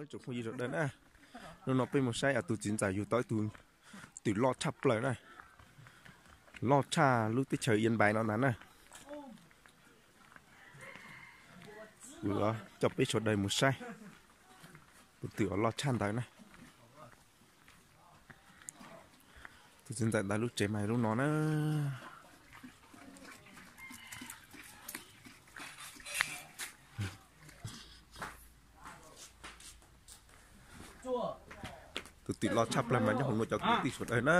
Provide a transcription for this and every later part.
Tsoom phooj ywg sawv daws na, hnub no peb mus saib tus txiv ntxawm yug tau ib tug twm loj tshaj plaws na, loj tshaj lub teb chaws Yên Bái no ntag na. Kuv coj peb sawv daws mus saib tus twm uas loj tshaj ntawd na. Tus txiv ntxawm ntawd lub tsev mas lub no na. Tus twm loj tshaj plaws mas nyob hauv no cov kwv tij sawv daws na.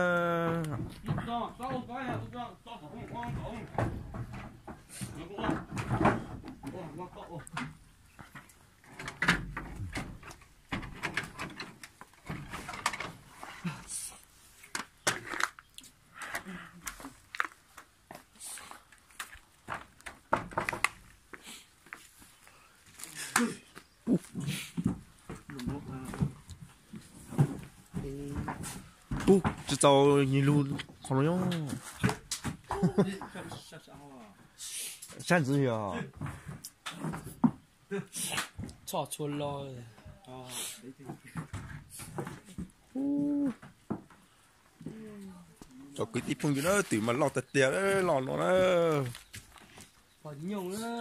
Ub, tsis txaus nyias lug qhov no. Sab ntxwv yog txhoj txhua lo. Cov kwv tij phooj ywg na, twm mas loj tiag tiag, loj no na. Pom nyooj na,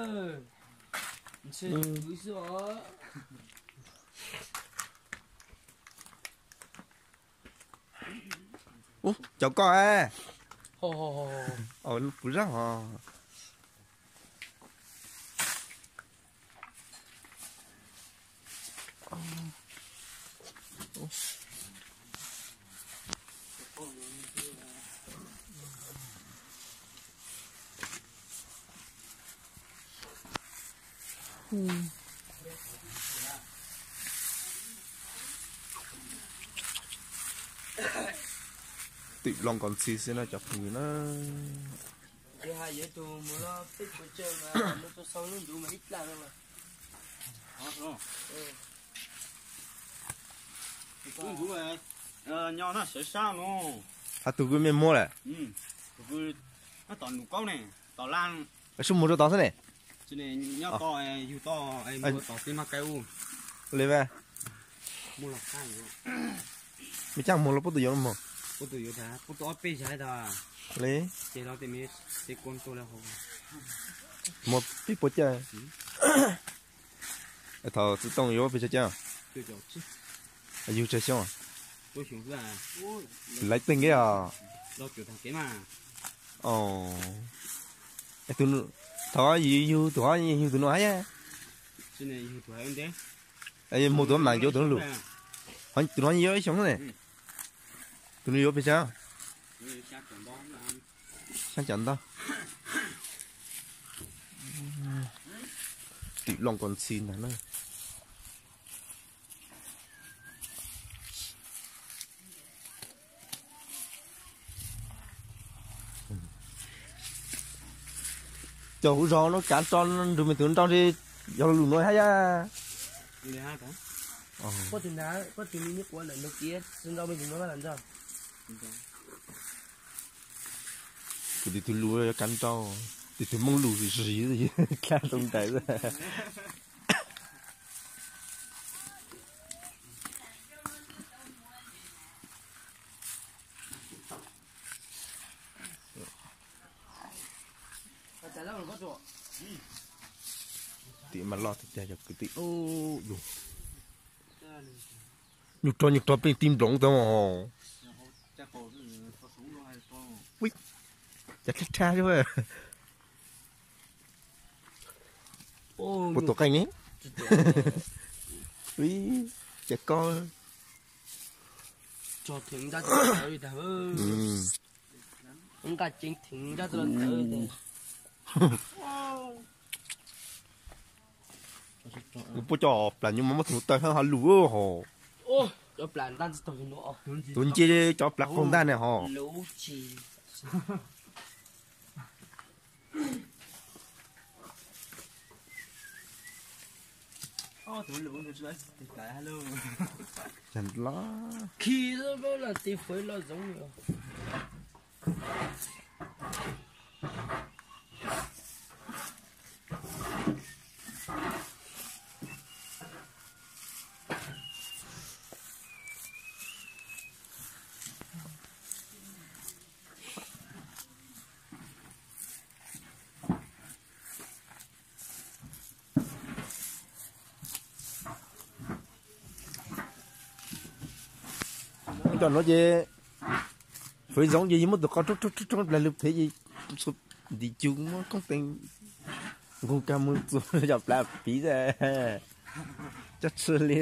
ntshe kwv xwb os. Ub, cov koj, kuv zaj os. Twm loj nkaus ntxhi xwb na cov phooj ywg na. Hab tug kuj mej muab lawm. Sub muag rau tod xwb ne. Li, mej caaj muag los puab tug yuav muag li. Muag peb puas caug. Thaum Txiv Tooj yuav pes tsawg caug? Yug tsawg xyoo? Laiv tej nkev os. Thaum yug tus, yug tus nuav hab, muag tus mam yuav tus nuav lug. Tus nuav yuav ib xyoo ne. Tus nuav yuav pes tsawg? Xyaa caum ntau. Twm loj nkaus ntxhi ntag na. Cov huv zog no kav tso nrug mej tus nrau ntshe yog lug nuav hab ya. Kuv tus lug yuav kav nrau, tus tus Moob lug zis kav tau ntais. Tim mas loj tiag tiag cov kwv tij. Nyuj rog nyuj rog pheej tib nploov tau. Ui, cas thab thab xwb. Puas tuam qeej ne? Ui, cas koj nqa ceev theev nqa tau ntawd. Puab cov plam nyuj mas muab tug taw hab ho lug ho. Tus nce cov plam qaug ntag ne ho. Cov no ces fwv zoov ces yog muab tus qau rub rub rub rub plag lug phev ces txhua ntim cug muab koob tees nqug kag mus txuas cov plav piv cov tshwj li.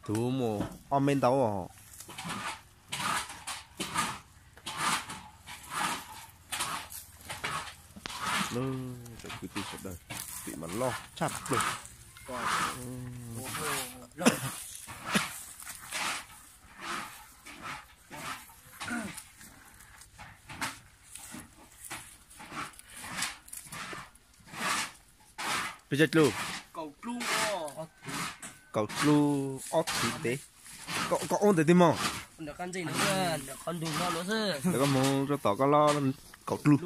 Tus mus ob mev ntau os. Cov kwv tij sawv daws, tim mas loj tshaj plaws. Peb cov dlub, kaum dlub ob thwv ntev. Koj ua ntawm twg mog? Ntawm koj mus rau tom koj los kaum dlub.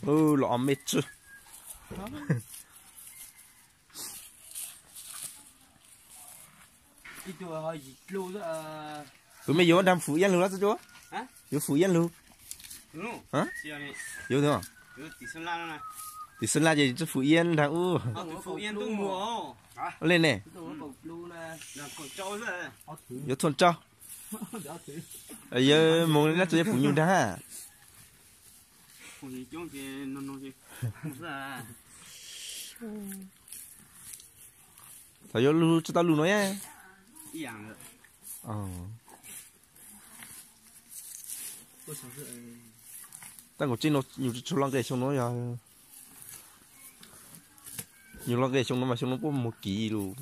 Los ob mev tswj. Tus mej yuav dag fum iab lug los txhob tsuav? Yuav fum iab lug? Yuav, tim Xeev Las ces txhob fum iab dag ub. Ua li ne, yuav thuam tsau. Yog mus li na txhob yuav fum nyuj dag. Thaum yuav lug tsis tau lug no. Tab nkaus tseeb no yus tsis tshua los nqes xyoo no yog, yus los nqes xyoo no mas xyoo no puab muag kiv lug.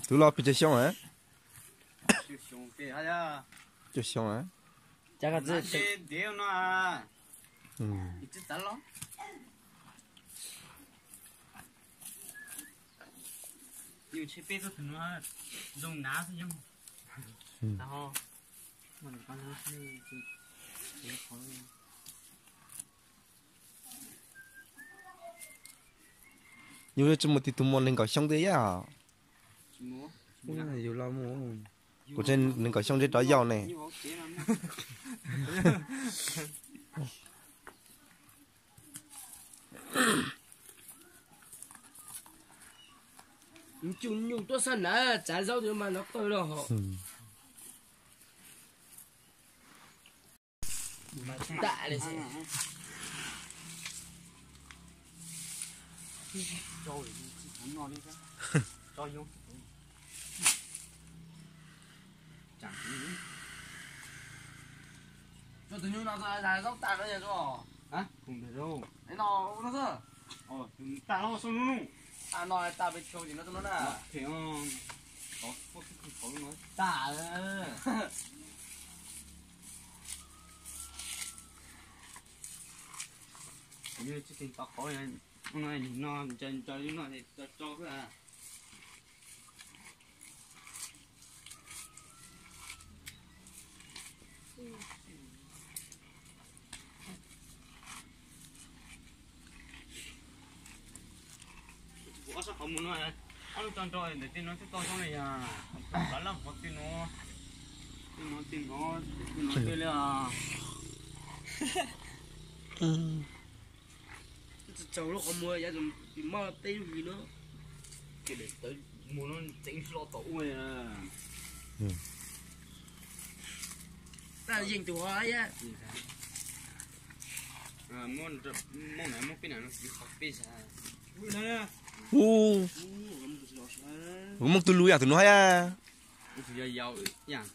Tus los pes tsawg xyoo? Cuaj xyoo. Yus tsis mus tig tus muaj nees nkaum xyoo tiag yam. Kuv tseem nees nkaum xyoo ntshe rov yau ne. Cug nyuj tuaj xab nav tsav zaub tus mas nov qawg lawm hos. Tus nyuj no zaub tas no. Tas no, tas peb chaw ces no tas no na. Tas. Tsis tau qhov no, ntsa ntsa li no, tso tso xwb. Ob sab qhov muag no, ob lub tso nrau ntawm tej no twb tau zoo li yog, plav laj qhov tej no, tej no tej no, tej no tej li. Tsaus lub qhov muag yav tsis maj peb lub hlis no, ces daim tawv muag no tseev hlo tom ua. Yeej tus hov yab. Muab na, muab peb na, qhov peb sab. Ub, kuv muab tus lus yam tus nuav hab yab. Yau yam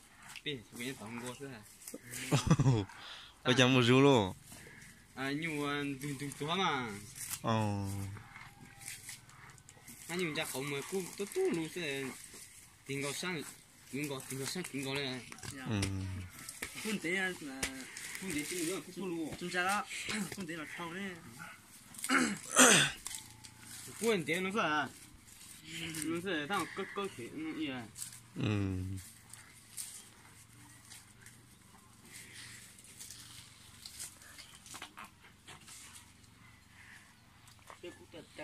peb tau nkaus xwb. Ua cas muaj zug lauj? Nyuj ntug ntug tuag mas. Hab nyuj ntsa qhov muag kuj tub tub lug xwb. Tig nkaus sab, kwv nkaus, tig nkaus sab kwv nkaus li. Kuj ntev, kuj ntev, kuj ntev los dhau li. Kuj ntev no xwb, no xwb tab kawg kawg thiab no. Ib yam.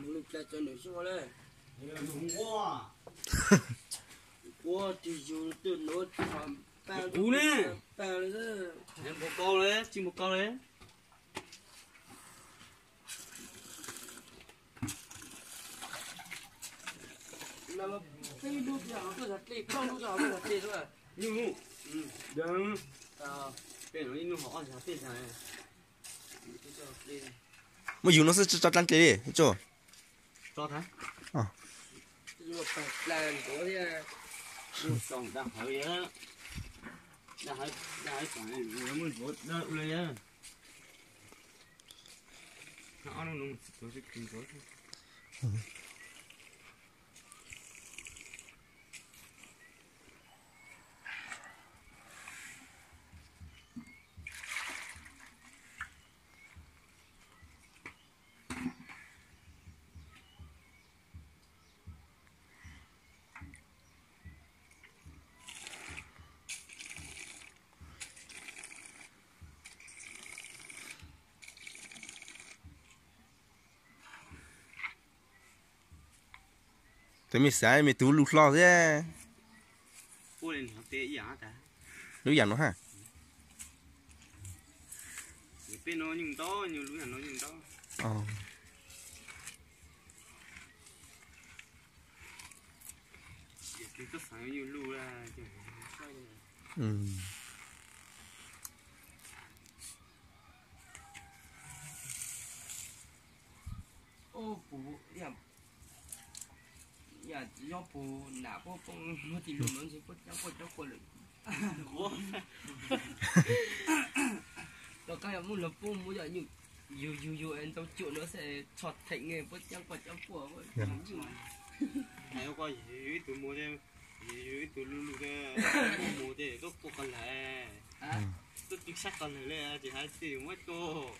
Nws li cas tso nws xyuas le. Ua tig yus twg nws ua tig pag, pag li. Npaum kau li, tsis npaum kau li. Peb lub hov tuaj xyov dlej, plaub lub hov tuaj xyov dlej xwb. Nyuj lub. Peb no ib lub hov ob xyov dlej ntag. Muaj yus no xwb tso dlaab dlej li tso. Tso tag. Tso dlej thiab. Tso daj hawv, daj hawv, daj hawv tseem muaj ntxuav dawb li. Ob lub no ntxuav tsis kis ntxuav. Tus me xav me tub lug hlo thiab. Lub yam no ha. Peb no nyuj ntau, lub yam no nyuj ntau. Koj xav yuav nyuj lug. Puv, yam tsis nyob puv nam puab poob muab tis lug no ntshe puab cab quaj cab quaj lawm. Los koj yog muab luag poob muab yog nyuj yug yug yug es ntau cuam no xwb txhos theem puab cab quaj cab quaj. Hais ua koj yug ib tug muag thiab, yug ib tug lug lug thiab, muag muag thiab tuaj quaj qhov lawg, tuaj twb sab qhov lawg li ces hais tias muab tuaj.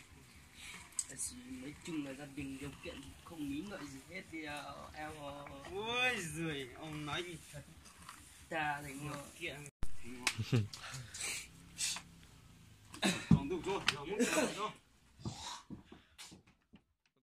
Nói chung là gia đình điều kiện không mỹ ngợi gì hết thì em Ui giời, ông nói gì thật ta thì điều kiện.